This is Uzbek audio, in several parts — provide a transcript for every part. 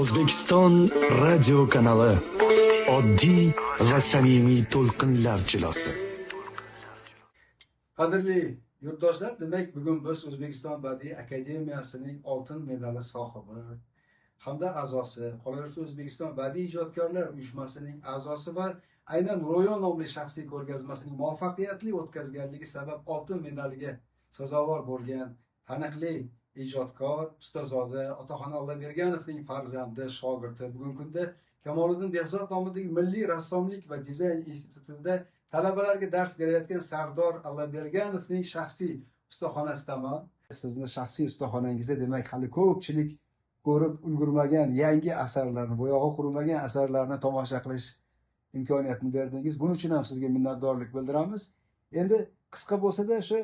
O'zbekiston radio kanali. Oddiy va samimiy to'lqinlar jilosi. Qadrli yurtdoshlar, demak, bugun biz O'zbekiston Badiiy Akademiyasining oltin medali sohibi hamda a'zosi, qolaversa O'zbekiston Badiiy ijodkorlar uyushmasining a'zosi va aynan Ro'yo nomli shaxsiy ko'rgazmasining muvaffaqiyatli o'tkazganligi sabab oltin medaliga sazovor bo'lgan taniqli ijodkor ustazoda Otaxon Allamberganovning farzandi, shogirdi, bugungi kunda Kamoliddin Behzod nomidagi Milliy rassomlik va dizayn institutida talabalarga dars berayotgan Sardor Allamberganovning shaxsiy ustaxonasidaman. Sizni shaxsiy ustaxonangizda, demak, hali ko'pchilik ko'rib ulgurmagan yangi asarlarni, bo'yog'i qurimagan asarlarni tomosha qilish imkoniyatini berdingiz. Buning uchun ham sizga minnatdorlik bildiramiz. Endi qisqa bo'lsa-da shu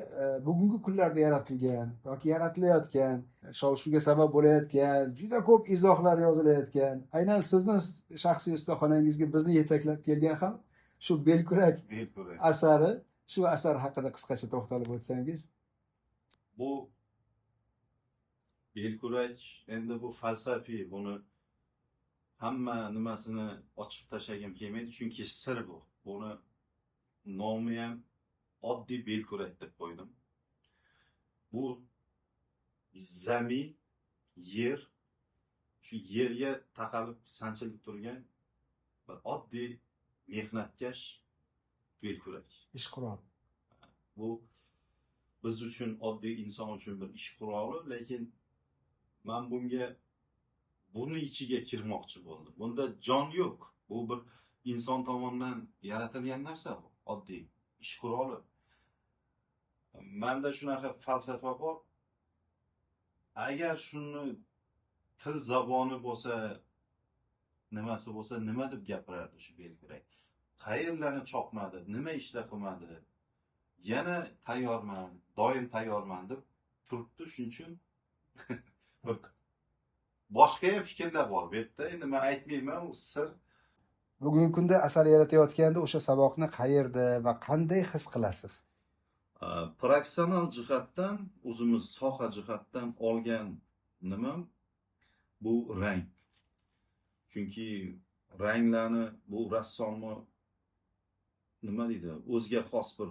bugungi kunlarda yaratilgan yoki yaratilayotgan, shov-shuvga sabab bo'layotgan, juda ko'p izohlar yozilayotgan, aynan sizni shaxsiy ustaxonangizga bizni yetaklab kelgan ham shu belkurak asari, shu asar haqida qisqacha to'xtalib o'tsangiz. Bu belkurak endi bu falsafiy, buni hamma nimasini ochib tashlagim kelmaydi, chunki sir bu. Buni nomi ham oddiy belkurak deb qo'ydim. Bu zamin, yer, shu yerga taqalib sanchilib turgan bir oddiy mehnatkash belkurak. Ish quroli. Bu biz uchun, oddiy inson uchun bir ish quroli, lekin men bunga, buni ichiga kirmoqchi bo'ldim. Bunda jon yo'q. Bu bir inson tomonidan yaratilgan narsa bu, oddiy ish quroli. Menda shunaqa falsafa bor. Agar shuni til zaboni bo'lsa, nimasi bo'lsa, nima deb gapirardi shu belkurak? Qayerlarni choqmadi, nima ishlar qilmadi? Yana tayyorman, doim tayyorman deb turibdi. Shuning uchun boshqa ham fikrlar bor bu yerda. Endi men aytmayman, u sir. Bugungi kunda asar yaratayotganda o'sha saboqni qayerda va qanday his qilasiz? Professional jihatdan, o'zimiz soha jihatdan olgan nimam bu rang. Chunki ranglarni bu rassomni nima deydi, o'ziga xos bir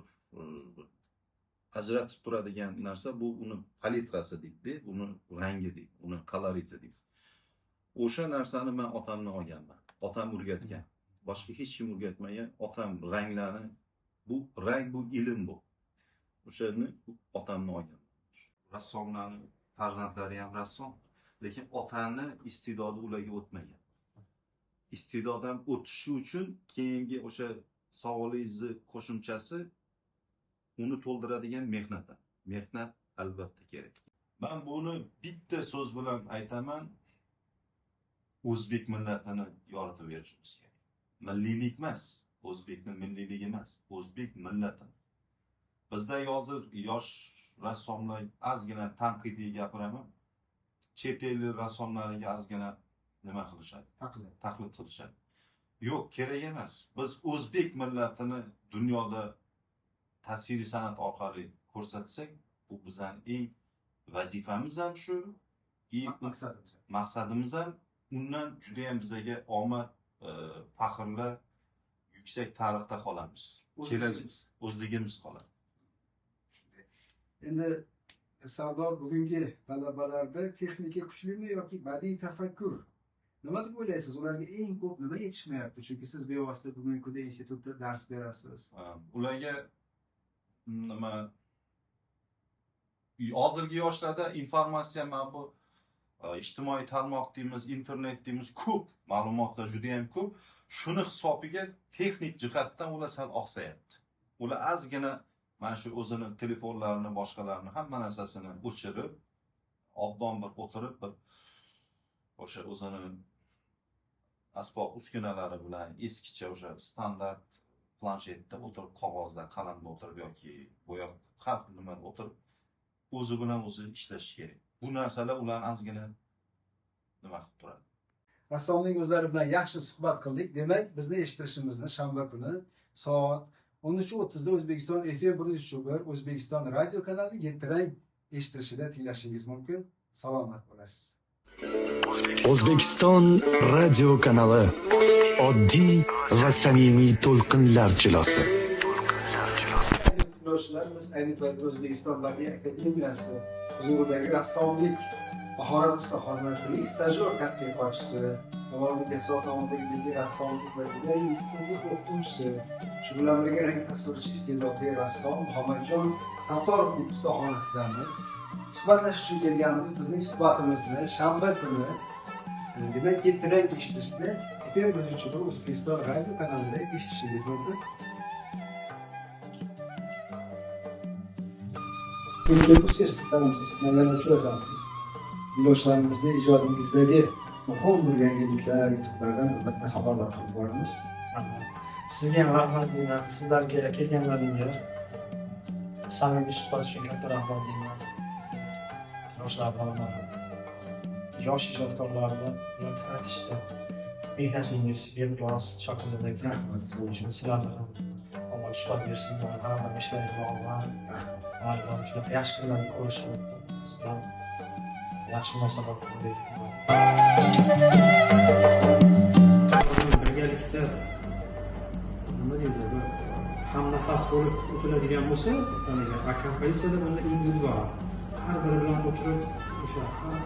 ajratib turadigan narsa bu uni palitrasi deydi, uni rangi deydi, uni koloriti deydi. O'sha narsani men otamdan olganman. Otam o'rgatgan. Boshqa hech kim o'rgatmagan. Otam ranglarni, bu rang, bu ilm bu. O'shani otamdan olganman. Rassomlarning farzandlari ham rassom, lekin otani iste'dodi ularga o'tmagan. Iste'dod ham o'tishi uchun keyingi o'sha savolingizni qo'shimchasi uni to'ldiradigan mehnat. Mehnat albatta kerak. Men buni bitta so'z bilan aytaman. O'zbek millatini yoritib berishimiz kerak. Milliylik emas, o'zbekning milliyligi emas, o'zbek millati. Bizda hozir yosh rassomlar ozgina tanqidiy gapiraman. Chet el rassomlariga ozgina nima qilishadi? Taqlid qilishadi. Yo'q, kerak emas. Biz o'zbek millatini dunyoda tasviriy san'at orqali ko'rsatsak, bu bizning eng vazifamiz ham shu, maqsadimiz ham. Undan juda ham bizaga omad, faxrlar, yuksak tarixda qolamiz. Kelajak o'zligimiz qoladi. Endi Sardor, bugungi talabalarda texnika kuchlimi yoki badiiy tafakkur? Nima deb o'ylaysiz? Ularga eng ko'p nima yetishmayapti? Chunki siz bevosita bugungi kunda institutda dars berasiz. Ularga nima, hozirgi yoshlarda informatsiya, mana bu ijtimoiy tarmoq deymiz, internet deymiz, ko'p ma'lumotlar juda ham ko'p. Shuni hisobiga texnik jihatdan ular sal oqsayapti. Ular ozgina mana shu o'zini telefonlarini, boshqalarini hamma narsasini o'chirib, obdon bir o'tirib, bir o'sha o'zini asbob uskunalari bilan eskicha o'sha standart planshetda o'tirib, qog'ozda, qalamda o'tirib yoki bo'yoq har xil nimada o'tirib o'zi bilan o'zi ishlashi kerak. Bu narsalar ularni ozgina nima qilib turadi. Rassomning o'zlari bilan yaxshi suhbat qildik. Demak, bizni eshittirishimizni shanba kuni soat 13:30 da O'zbekiston FM 103.1 O'zbekiston radio kanali 7 rang eshittirishida tinglashingiz mumkin. Salomat bo'lasiz. O'zbekiston radio kanali. Oddiy va samimiy to'lqinlar jilosi. Tinglovchilar, biz ayni paytda O'zbekiston Badiiy akademiyasi huzuridagi rassomlik mahorat ustaxonasining stajyor tadqiqotchisi, Kamoliddin Behzod nomidagi Milliy rassomlik va dizayn instituti o'qituvchisi, shu bilan birga rang tasvirchi iste'dodli rassom Muhammadjon Sattorovning ustaxonasidamiz. Suhbatlashish uchun kelganmiz. Bizning suhbatimizni shanba kuni, demak, 7dan eshitilishni FM 103 O'zbekiston radio kanalida eshitishingiz mumkin. Kelgusi yana uchrashamiz. Yoshlarimizni ijodingizdagi muhim bir yangiliklar, yutuqlardan albatta xabardor qilib boramiz. Sizga ham rahmat deyman. Sizlarga kelganlaringga samimiy suhbat uchun katta rahmat deyman. Yoshlar bilan, yosh ijodkorlarni bilan tanitishda mehnatingiz berilmas Shokirjon aka. Rahmat uchun sizlarni ham Alloh shifo bersin. Har doim ishlaringizga omad. Har doim shunaqa yaxshi kunlarni ko'rishni siz bilan yaxshi munosabat qurdik. Birgalikda nima deydi, bir hamnafas bo'lib o'tiradigan bo'lsa, kompozitsiyada bunda individual, har biri bilan o'tirib o'sha har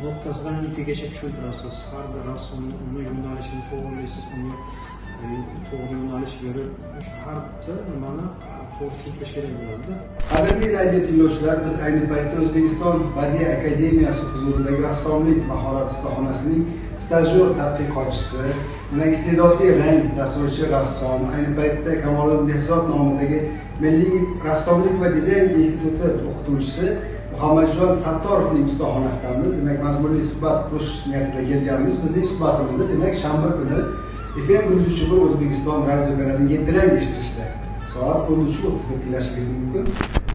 nuqtasidan ipigacha tushuntirasiz, har bir rassomni uni yo'nalishini to'g'rilaysiz, unga to'g'ri yo'nalish berib, o'sha har bitta nimani to'g'ri tushuntirish kerak bo'ladi. Qadrli radio tinglovchilar, biz ayni paytda O'zbekiston Badiiy akademiyasi huzuridagi rassomlik mahorat ustaxonasining stajyor tadqiqotchisi, demak, iste'dodli rang tasvirchi rassom, ayni paytda Kamoliddin Behzod nomidagi Milliy rassomlik va dizayn instituti o'qituvchisi Muhammadjon Sattorovning ustaxonasidamiz. Demak, mazmunli suhbat qurish niyatida kelganmiz. Bizning suhbatimizni, demak, shanba kuni FM 103 O'zbekiston radio kanalining 7dan eshitilishida soat 13:30da tinglashingiz mumkin.